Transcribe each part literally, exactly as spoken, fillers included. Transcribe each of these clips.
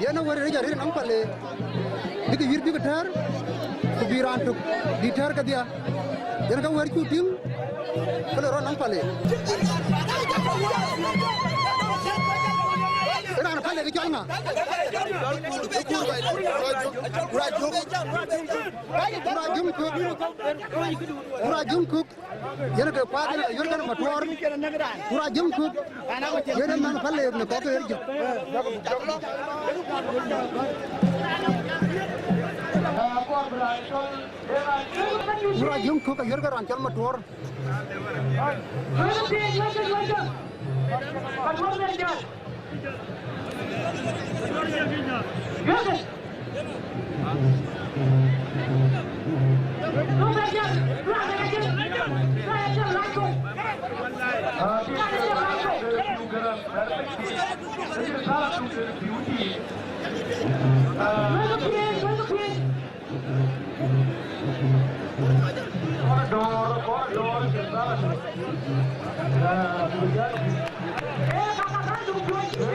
Yen ë wër rëc arëët nɔm pale, bïk yïr bïk tɛ̈ɛ̈r, ku bï raan tök bï tɛ̈ɛ̈r kedhie. Yen ke wër cuk tïŋ, ke lɔ rɔt nɔm pale. Ë raan pale ke cɔl ŋa? Kura Jum Kök. Kura Jum Kök. Yen ke kuath yen ayuɔ̈r kën Matuɔɔr. Kura Jum Kök. Yen ë manh pale në kɔ̈k ke ɣer jök. Kura Jum Kök ayuɔ̈r kën raan cɔl Matuɔɔr.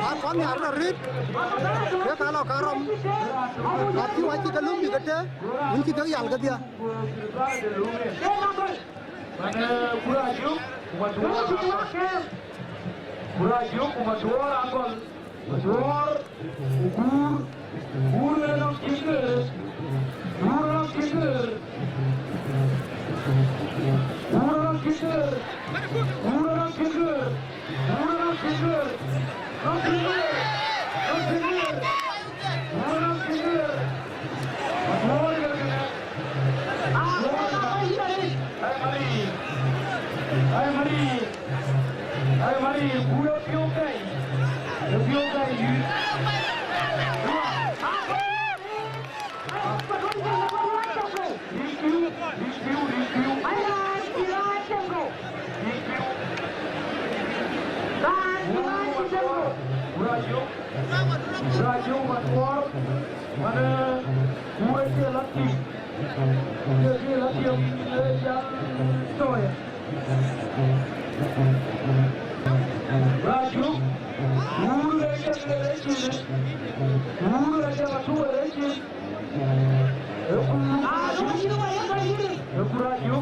Akɔn nhiaar rɔt rït, ke ka lɔ ka rɔm, acï wacï ke lum bï ke tɛ̈, wun cï ke yal kedhie. Mane Kura Jum ku Matuɔɔr Agɔl. Kura Jum ku Matuɔɔr Agɔl. Matuɔɔr ku Guur. Guur ë nɔm cïn kër. Guur ë nɔm cïn kër. Guur ë nɔm cïn kër. Guur ë nɔm cïn kër. Guur ë nɔm cïn kër. Nɔm cïn kër. Nɔm cïn kër. Guur ë nɔm cïn kër. Matuɔɔr ë kënë. Ai Mari, ai Mari, ai Mari, Guur ë piɔ̈u gäi, ë piɔ̈u gäi yï. Rïk piu, rïk piu, rïk piu. Rïk piu. Guur ë Matuɔɔr, Guur ë Matuɔɔr, manë Guur ë cï lɔ tïŋ. Ye kë la tiam, eh, jal toya. Raju, Guur ë cak le le cin. Guur ë cak atu le cin. E ku, e ku Raju.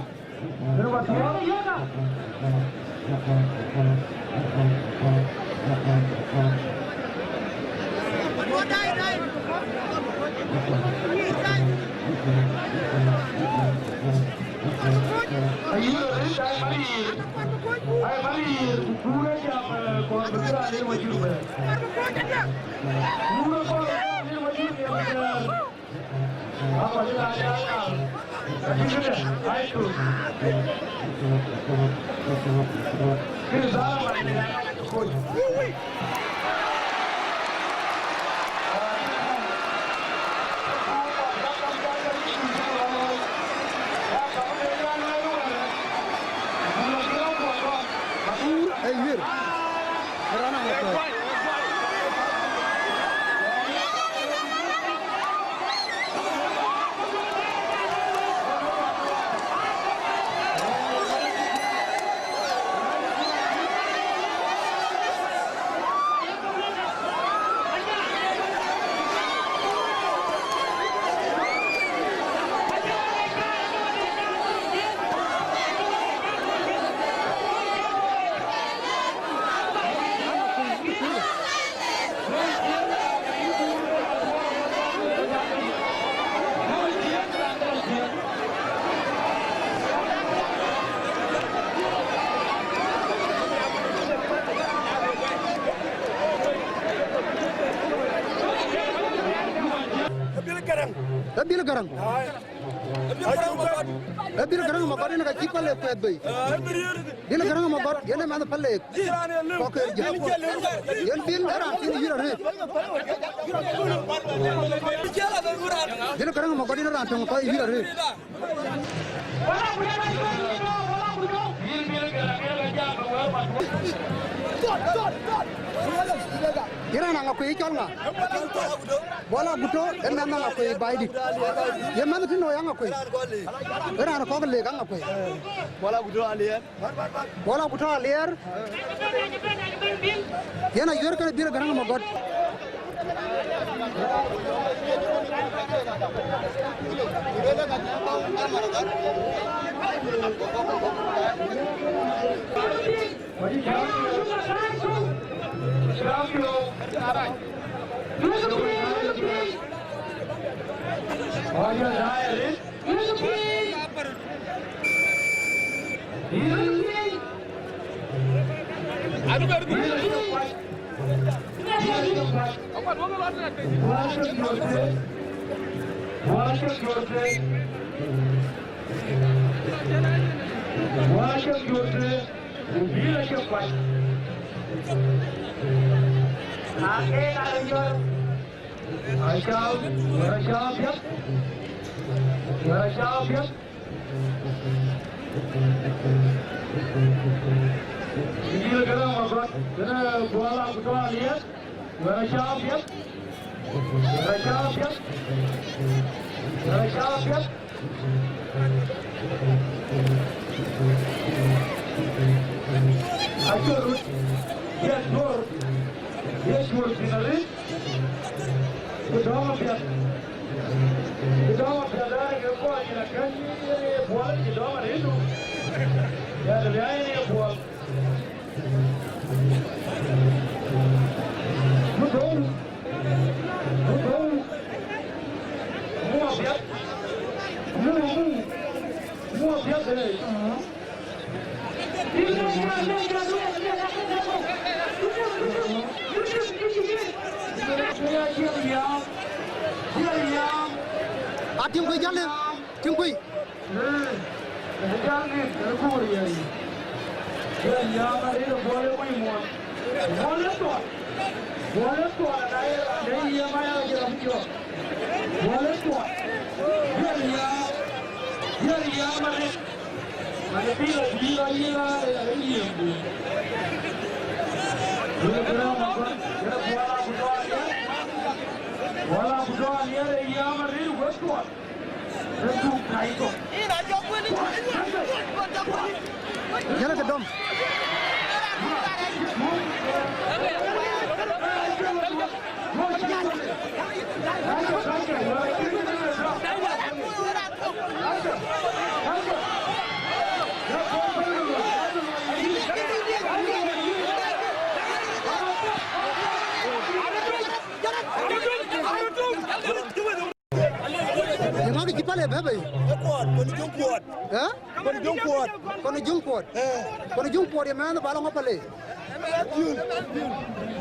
Ayï röt rït, ai Marir, ai Marir, ku kuur ë jam, eh, kɔn bï raan yen wajur bɛ̈n. Kuur ë kɔn bï raan yen wajur bɛ̈n. Hey, Mir. Rana, Abil Garang. Abil Garang. Ee Bil Garaŋ Magɔt yen ka cï Palek kuɛth bei. Bil Garaŋ Magɔt yen ë mɛnh Palek. Kɔc ke jam. Yen Bil ë raan cïn yïr arëët. Bil Garaŋ Magɔt yen ë raan töŋ kɔc yïr arëët. Yen raan Aŋakuei cɔl ŋa? Bol Aguto, ë mɛnh Aŋakuei Baidït. Ye mɛnh tï nɔ̈k Aŋakuei. Ë raan kɔ̈k lek Aŋakuei. Bol Aguto Aliɛɛr. Bol Aguto Aliɛɛr. Yen ayuɛ̈r kënë Bil Garaŋ Magɔt. Acä, wek acä piɛth, wek acä piɛth. Yïn Garaŋ Magɔt, kënë Buɔl Akutɔɔr Aliɛɛr, wek acä piɛth, wek acä piɛth, wek acä piɛth. Acï röt, ye duɔ̈r, ye cuɔ̈r thïn arëët. Ku dɔ̈ŋ apiɛth, ku dɔ̈ŋ apiɛth, ënë ke kɔc ë la kɛ̈n, yen ye Buɔl, cï dɔ̈ŋ arëëtdu. Ya, të bï aa yen ye Buɔl. Ku dɔ̈ŋ, ku dɔ̈ŋ, mu apiɛth, mu, mu, mu apiɛth, ee. A tim kui jal, tim kui. Yɛn ke dɔm. Ye ŋa kë cï pal ë bɛ̈ɛ̈i bei? Ë Kuɔt, Kɔn Juŋ Kuɔt. Ë? Kɔn Juŋ Kuɔt. Kɔn Juŋ Kuɔt. Ë. Kɔn Juŋ Kuɔt ye mɛnh ba lɔ ŋö pal ë?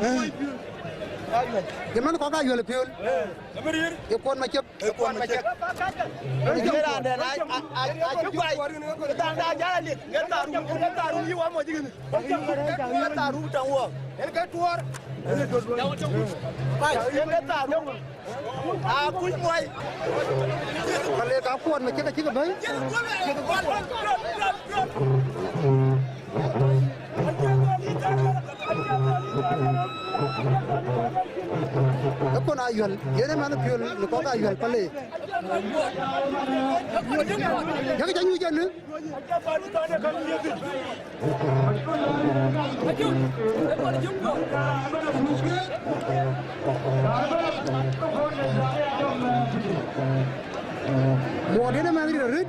Ë. Ye mɛnh kɔ̈k Ayuɛl ë piöl. Ë. Ye Kuɔt Macek. Ë Kuɔt Macek. Kɔn Juŋ Kuɔt. Raan dɛn a, a, a, a cï guai. Thaŋda jal alik. Ŋet thaar rum, ŋet thaar rum yï wa mɔc yïn. Ŋet thaar rum taŋ wɔ. Yen ke tuɔɔr. Yen ke thaar rum. Akuc muɔi. Ka le ka Kuɔt Macek acï ke bɛ̈ɛ̈i. Ë Kɔn Ayuɛl, yen ë mɛnh piöl në kɔ̈k Ayuɛl pal ë. Yak jɔ nyuc ënë. Kuɔt yen ë mɛnh ril arëët.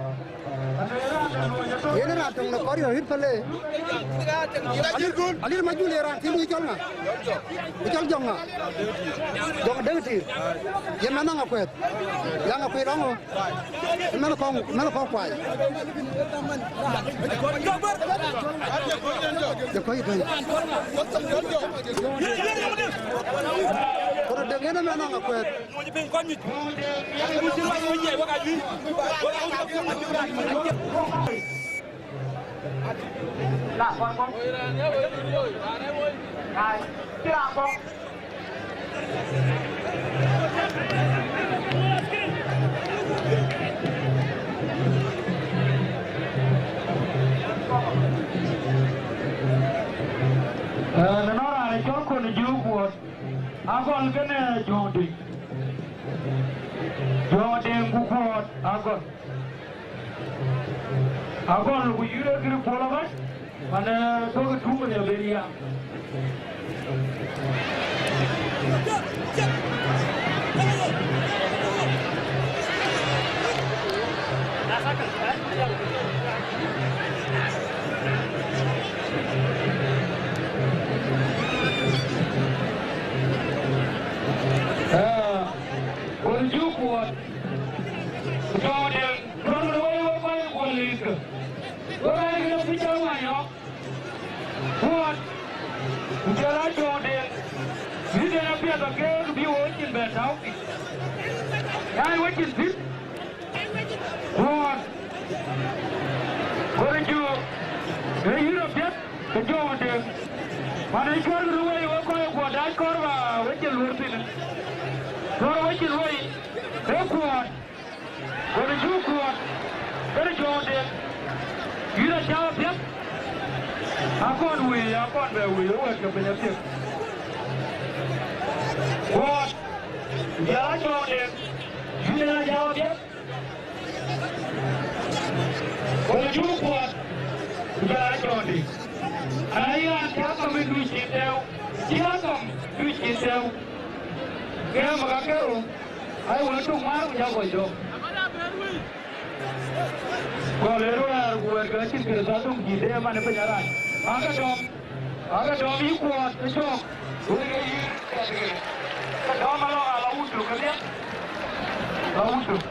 Yen ë raan töŋ në kɔc ril arëët pal ë. Alir, Alir Majul ë raan thiin, ë cɔl ŋa? Ë cɔl Jɔŋ ŋa? Jɔŋ Deŋ Tiir. Ye mɛnh Aŋakuɛth. Ye Aŋakuɛth lɔŋ ŋö? Mɛnh kɔŋ, mɛnh kɔŋ kuai. Ye kɔc tɔ̈. Kɔn Deŋ yen ë mɛnh Aŋakuɛth. Ë, në nɔn raan ë cɔl Kɔn Juŋ Kuɔt, Agɔl kënë Jɔŋ Deŋ. Jɔŋ Deŋ ku Kuɔt Agɔl. Agɔl ku yïr ë kërë puɔl abac, man, ë, thok ë tuŋ ë ben ya. Jɔŋ Deŋ, rɔt rɔt wei wek kɔc ë Kuɔt liikë. Wek aa kë cï cɔl Wanyɔ̈ɔ̈k. Kuɔt, ku jɔl aa Jɔŋ Deŋ. Bï den apiɛth akeek bï wo cin bɛ tääu thïn. Aa wecin thïn. Kuɔt, kɔn jɔ, ee yïn apiɛth, ke Jɔŋ Deŋ. Man ë cuɔr kë wei wek kɔc ë Kuɔt dac kɔɔr ba wecin luɔr thïn. Kɔɔr wecin wei, ee Kuɔt. Kɔn ë cuk Kuɔt, kën Jɔŋ Deŋ, yïn acä piɛth, akɔn wëi, akɔn bɛ wëi, ë wɛ̈t ke piny apiɛth. Kuɔt, ya Jɔŋ Deŋ, yïn acä piɛth. Kɔn ë cuk Kuɔt, ya Jɔŋ Deŋ. Ana yïn raan cä kɔm ë duc cïn tɛ̈ɛ̈u, cï akɔm duc cïn tɛ̈ɛ̈u. Ke ë maka kerou, ai wël tuk maar ku cä kɔc dɔm. Kɔn le röör ku wɛ̈t ke cïn Kërtho döŋ dït de man ë piny arac. Ake dɔm, ake dɔm yï Kuɔt ë cɔk. Wek ke yï kɛ̈tkë. Ke dɔm alɔ ala wut tuk ke dhiɛl. Ala wut tuk.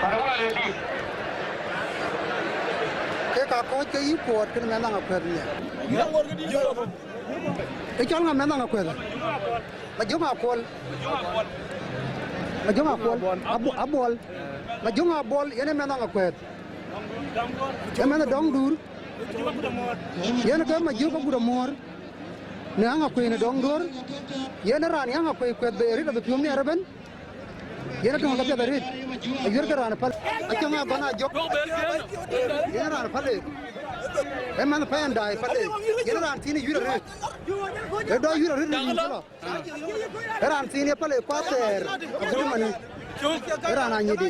Pan ë wɛ̈t ë dït. Ke ka kɔ̈ɔ̈c ke yï Kuɔt kënë mɛnh Aŋakuɛth nhial. Ë cɔl ŋa mɛnh Aŋakuɛth? Majöŋ Akuɔl. Majöŋ Akuɔl. Abu-, Abuɔl. Majöŋ Abuɔl yen ë mɛnh Aŋakuɛth. Ë mɛnh Dɔŋduur. Yen ke Majöŋ Agut Amuɔ̈ɔ̈r. Në Aŋakuɛth në Dɔŋduur. Yen ë raan ë Aŋakuɛth kuɛth bei arëët abï piɔ̈u nhiɛɛr ëbën. Yen atɔ̈ ke piɛth arëët. Ayuɛ̈r ke raan ë Paleek. Acäŋ Agɔn Ajɔk. Yen raan ë Paleek. Ë mɛnh Payandai Paleek. Yen raan thiin ë yuɛ̈r arëët. Ë dɔc yuɛ̈r arëët në yïn cï lɔ. Ë raan thiin ye Paleek kuath thɛɛr agut ëmënë. Ë raan Anyidi.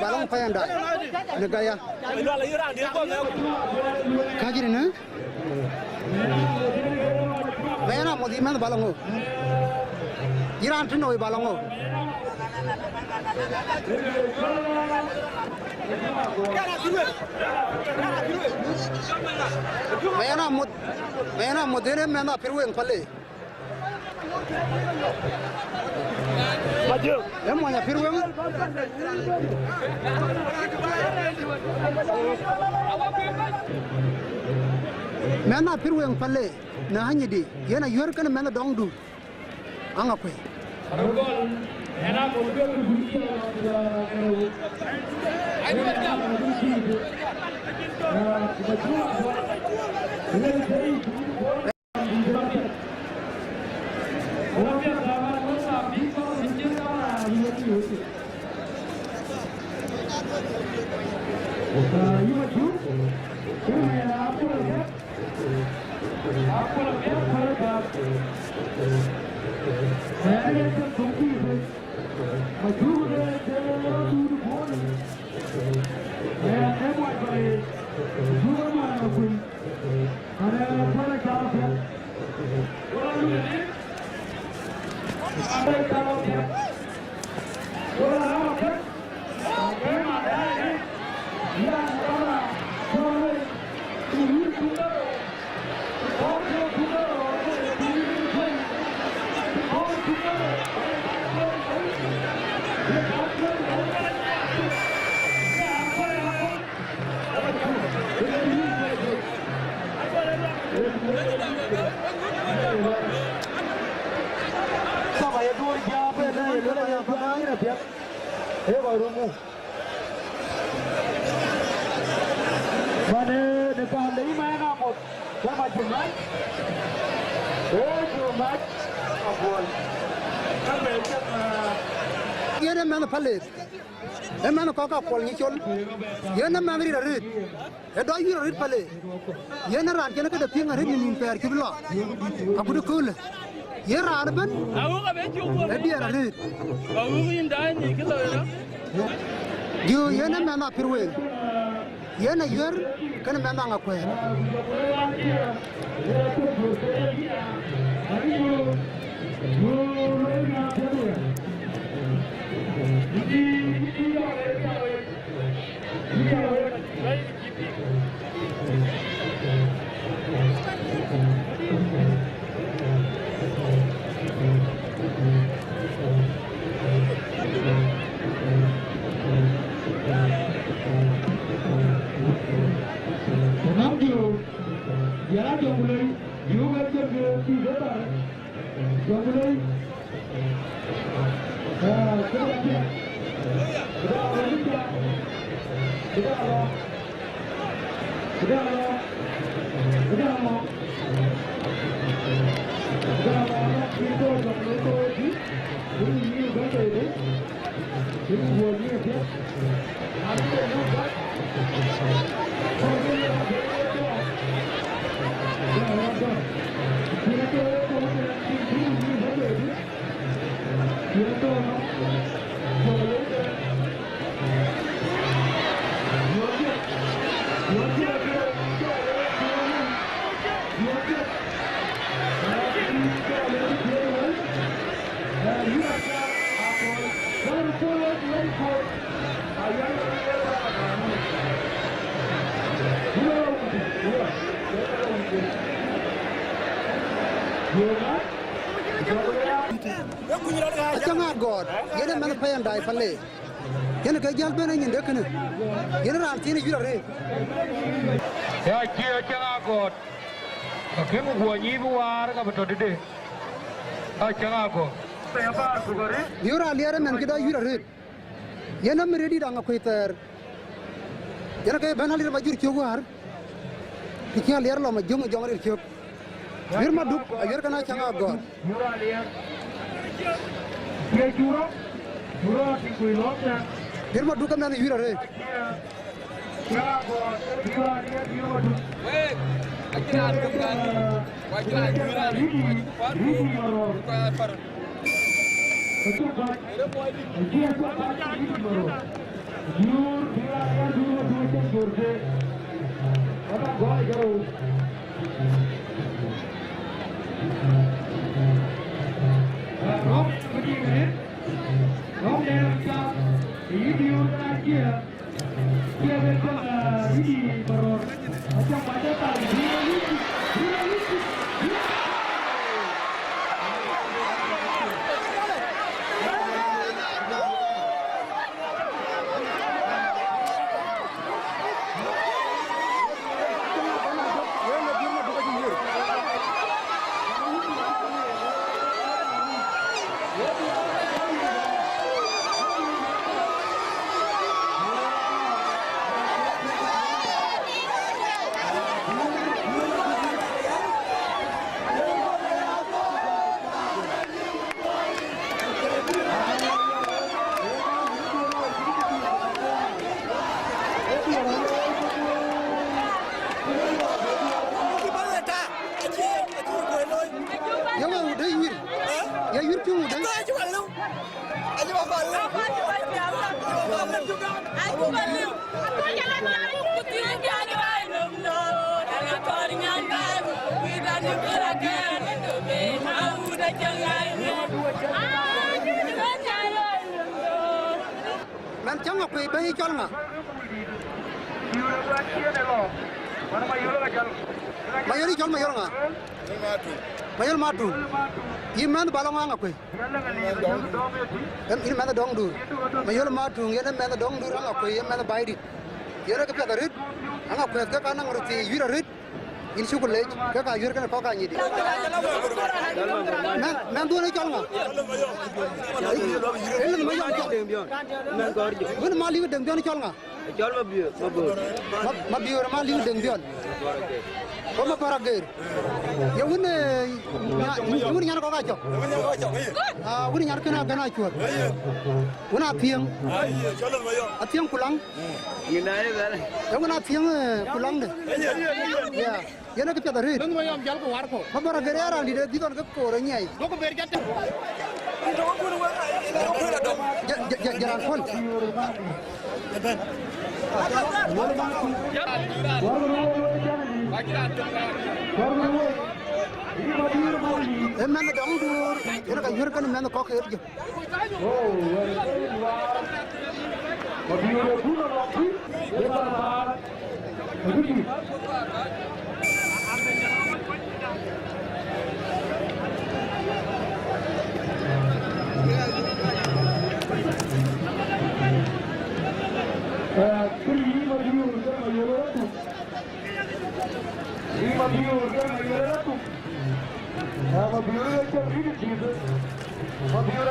Baloŋ Payandai. Në Gaya. Kacït në. Mɛn amoth yï mɛnh Baloŋ ŋö? Yï raan tënou yï Baloŋ ŋö? Mɛn amoth, mɛn amoth yen ë mɛnh Apirweŋ Paleek. Ee mony Apirweŋ. Mɛnh Apirweŋ Paleek në Anyidi, yen ayuɛ̈r kënë mɛnh Dɔŋduur Aŋakuɛth. Saba ye duɔ̈ɔ̈r jiääk ënë, ye luel aya bï ŋaŋ yïn apiɛth. Ee kɔc röt muk. Man, ee, në kaam de yï mɛn amoth, ke ma cï mac. Ee, cï mac, apuɔl. Ka be cï, ee, yen ë mɛnh Paleek. Ë mɛnh kɔ̈k Apuɔl Nyicol. Yen ë mɛnh ril arëët. Ë dɔc yïn arëët Paleek. Yen ë raan cïn këde piŋ arëët në nïn thɛɛr cï bï lɔ. Agut ëköölë. Yen raan ëbën. Ë diɛɛr arëët. Jö yen ë mɛnh Apirweŋ. Yen ayuɛ̈r kënë mɛnh Aŋakuɛth. Jɔŋlei, yöök ë cïn kë tïït ëbɛ̈n. Jɔŋlei. Ah, këda piɛth. Këda lɔ, këda lɔ. Këda lɔ. Këda lɔ. Këda lɔ, këda lɔ, këda lɔ, këda lɔ, këda lɔ. Acäŋ Agɔɔt, yen ë mɛnh pɛɛi ɛn daai pale. Yen ke jäl bɛ̈n ë nyin de kënë. Yen raan thiin ë yïr arëët. Ya cie Acäŋ Agɔɔt. Akëŋ guɔ nyic bï waar ka bï tɔ tëde. Acäŋ Agɔɔt. Biöör Aliɛr ë mɛnh këda yïr arëët. Yen ë mïr ë dït Aŋakuei thɛɛr. Yen ke bɛ̈n Aliɛr ba jur cök wäär. Të cï Aliɛr lɔ ma jöŋ ë jɔŋ ril cök. Biöör Maduk, ayuɛ̈r kënë Acäŋ Agɔɔt. Biöör Maduk ke mɛnh yïr arëët. Ye wä wut dee yïr. Ye yïr piŋ wut dee. Mɛnh cäŋ akuëi bɛ̈i cɔl ŋa? Mayol yï cɔl Mayol ŋa? Mayol Matuŋ. Yï mɛnh ba lɔ ŋa Aŋakuëi? Yïn mɛnh Dɔŋdur. Mayol Matuŋ yen mɛnh Dɔŋdur Aŋakuëi, yen mɛnh Baidït. Yen ë kë piɛth arëët. Aŋakuëi ke ka naŋ röt thii yïr arëët. Yïn cuk lec, ke ka yuɛ̈r kënë kɔ̈k anyïdï. Mɛnh, mɛnh dhuɔ̈n ë cɔl ŋa? Ëlëth Mayɔm cɔl. Wën Maliŋ Deŋ Biɔn cɔl ŋa? Cɔl Mabiöör, Mabiöör. Ma, Mabiöör Maliŋ Deŋ Biɔn. Ko Mabär Ageer. Ye wën, eh, nya-, ye wën nyan kɔ̈k acɔk. Ah, wën nyan kënë agɛn acuɔ̈th. Wën Athiëŋ. Athiëŋ Kulaŋ. Ee wën Athiëŋ, eh, Kulaŋde. Yeah. Yen ë kë piɛth arëët. Mabär Ageer ë raan dït ë dhil ɣɔn ke koor ë nyiɛɛi. Jë, jë, jë, jë raan puɔ̈l. Ee mɛnh Dɔŋdur, yen ka yuɛ̈r kënë mɛnh kɔ̈k ke ɣer jö. Magɔ̈ɔ̈r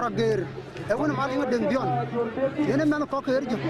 ageer, ee wën mal yïn Deŋ Biɔn, yen ë mɛnh kɔ̈k ke ɣer jök.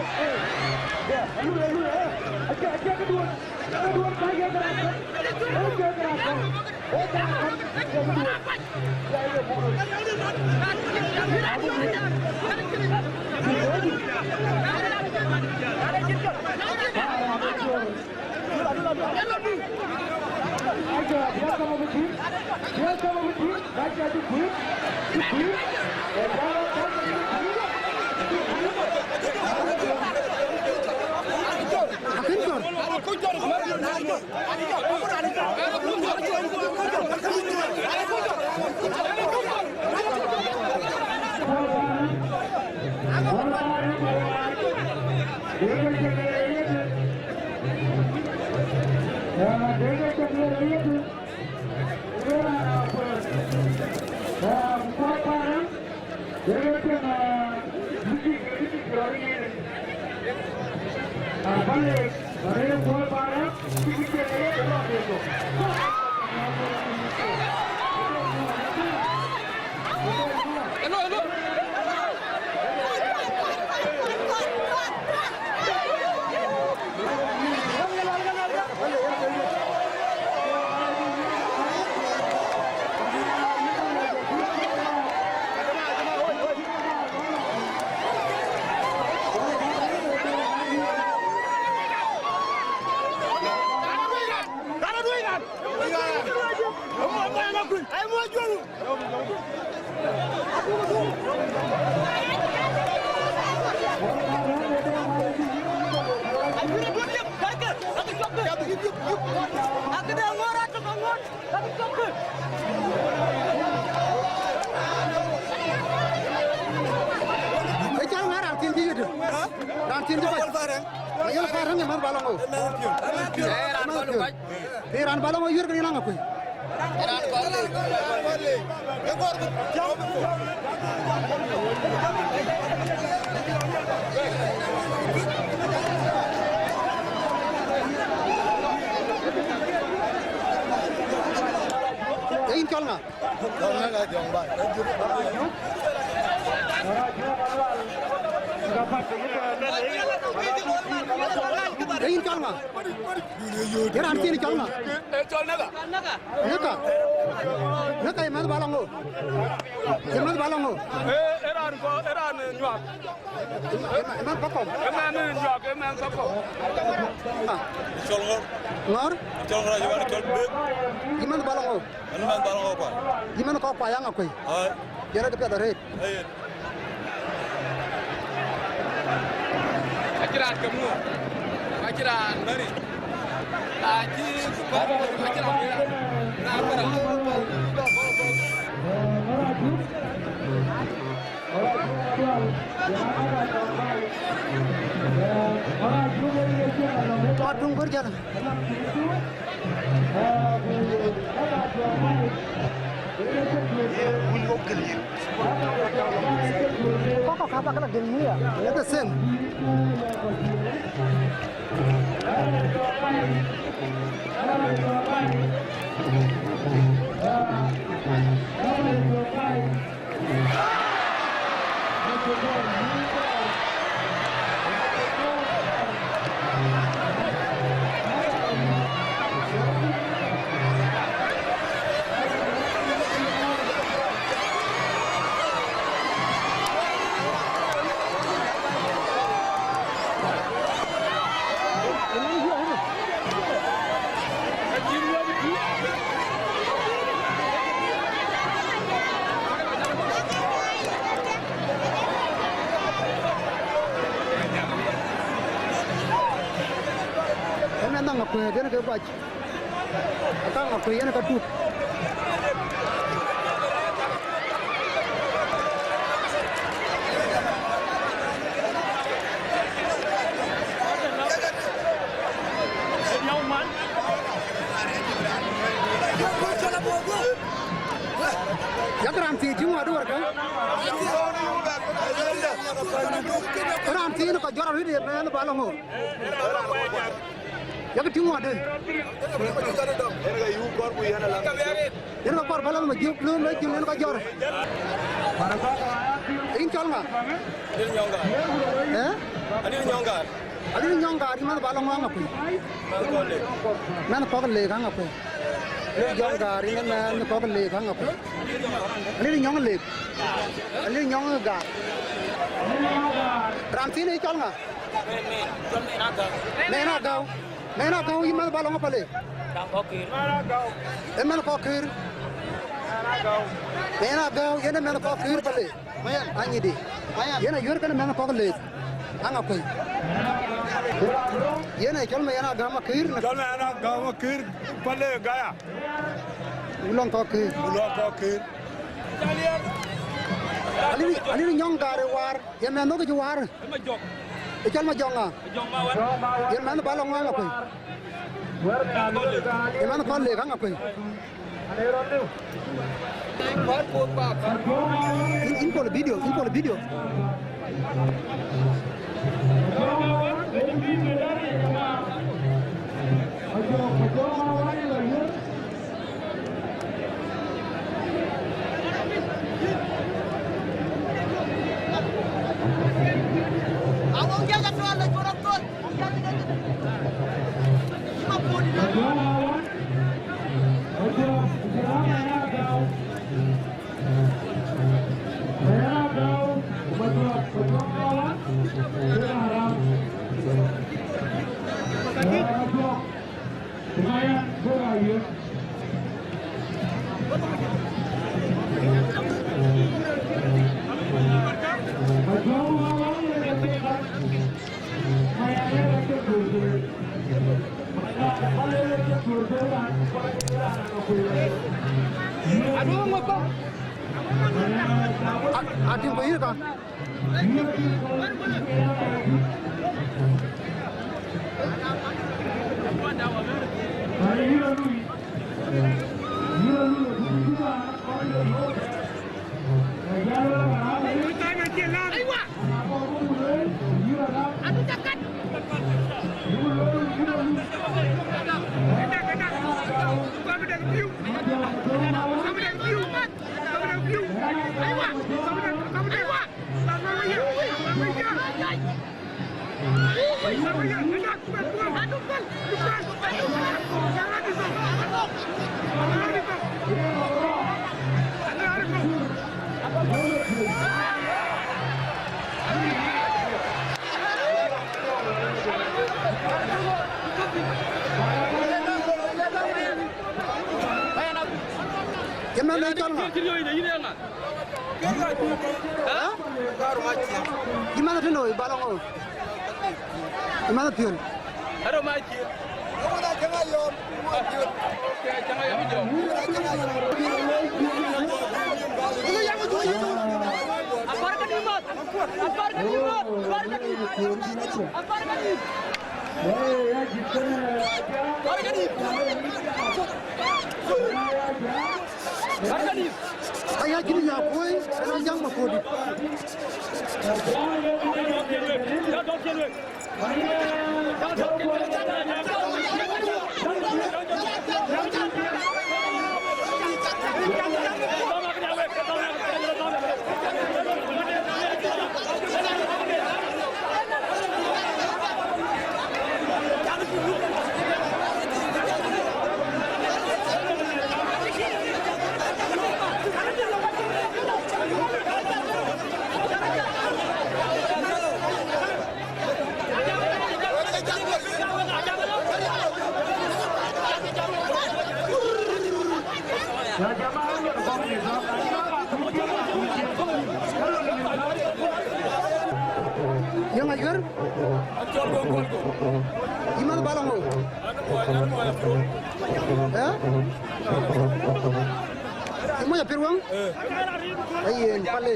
Ee cɔl ŋa raan thiin cï yït? Raan thiin cï kɔc. Ayɔl Parɛŋ ë mɛnh Balaŋo. Ee raan Balaŋo. Ee raan Balaŋo yuër ke yen Aŋakuei. Ee yïn cɔl ŋa? Ee yïn cɔl ŋa? Ye raan thiin cɔl ŋa? Ee cɔl Naka. Naka. Naka ye mɛnh Balaŋo. Ye mɛnh Balaŋo. Ee, ee raan kɔ, ee raan, ee, Nyuak. Ye mɛnh Kakɔm. Ee mɛnh, ee, Nyuak, ee mɛnh Kakɔm. Ah. Cɔl Ŋɔr. Ŋɔr? Cɔl Ŋɔr, ye mɛnh cɔl Bek. Ye mɛnh Balaŋo. Ɣɛn mɛnh Balaŋo Kuai. Ye mɛnh kɔc Kuai Aŋakuei. Ai. Yen rɔt piɛth arëët. Ai. Acï raan ke muɔ̈ɔ̈r, acï raan bɛ̈n yic, acï, acï raan bɛ̈n, raan bɛ̈n raan. Kɔc tuŋ bär jäl. Kɔc kɔ̈k ka bä ke la dëŋ nhial. Ë the same. Ënë Aŋakuei, yen ke bac. Ka Aŋakuei yen ka tuk. Yak raan thiëëc cï ŋuɔt wärkë. Raan thiëëc kɔc jɔt arëët ë mɛnh Balaŋo. Yak tïŋ wadë. Yen ka kɔɔr bä la Majök lö, lö cïn yen ka jɔr. Yïn cɔl ŋa? Adït Nyɔŋ Gaar. Eh? Adït Nyɔŋ Gaar. Adït Nyɔŋ Gaar, yïn mɛnh bä la ŋö Aŋakuei? Mɛnh kɔ̈k Leek. Mɛnh kɔ̈k Leek Aŋakuei. Adït Nyɔŋ Gaar, yïn mɛnh kɔ̈k Leek Aŋakuei. Adït Nyɔŋ Leek. Adït Nyɔŋ Gaar. Raan thiin ë cɔl ŋa? Mɛn Agäu. Mɛn Agäu, yïn mɛnh bä la ŋö Pale? Ee mɛnh kɔ̈k Këër. Mɛn Agäu, yen ee mɛnh kɔ̈k Këër Pale. Anyidi. Yen Ayuër kënë mɛnh kɔ̈k Leek Aŋakuei. Yen ee cɔl Mɛn Agäu Makëër. Cɔl Mɛn Agäu Makëër Pale Gaya. Wulɔŋ kɔ̈k Këër. Wulɔŋ kɔ̈k Këër. Adït, Adït Nyɔŋ Gaar ë Waar. Yen mɛnh nhök cï Waar. Ë cɔl Majɔŋ ŋa? Yen mɛnh bä la ŋö Aŋakuei? Yen mɛnh kɔ̈k Leek Aŋakuei. Yïn, yïn pol video, yïn pol video. Aduh, ŋö kɔ̈k? A-, atïŋ ku yïn ka. Yïn mɛnh ë cɔl ŋa? Ë? Yïn mɛnh ë tënou, bä la ŋö? Yïn mɛnh ë piöl. Aya jini ya kuoi, aya jang ma kodi. Yäŋ Ayuër. Yï mɛnh bä la ŋö? Ë? Yï mɔc apir wëŋ? Ee yen, pale.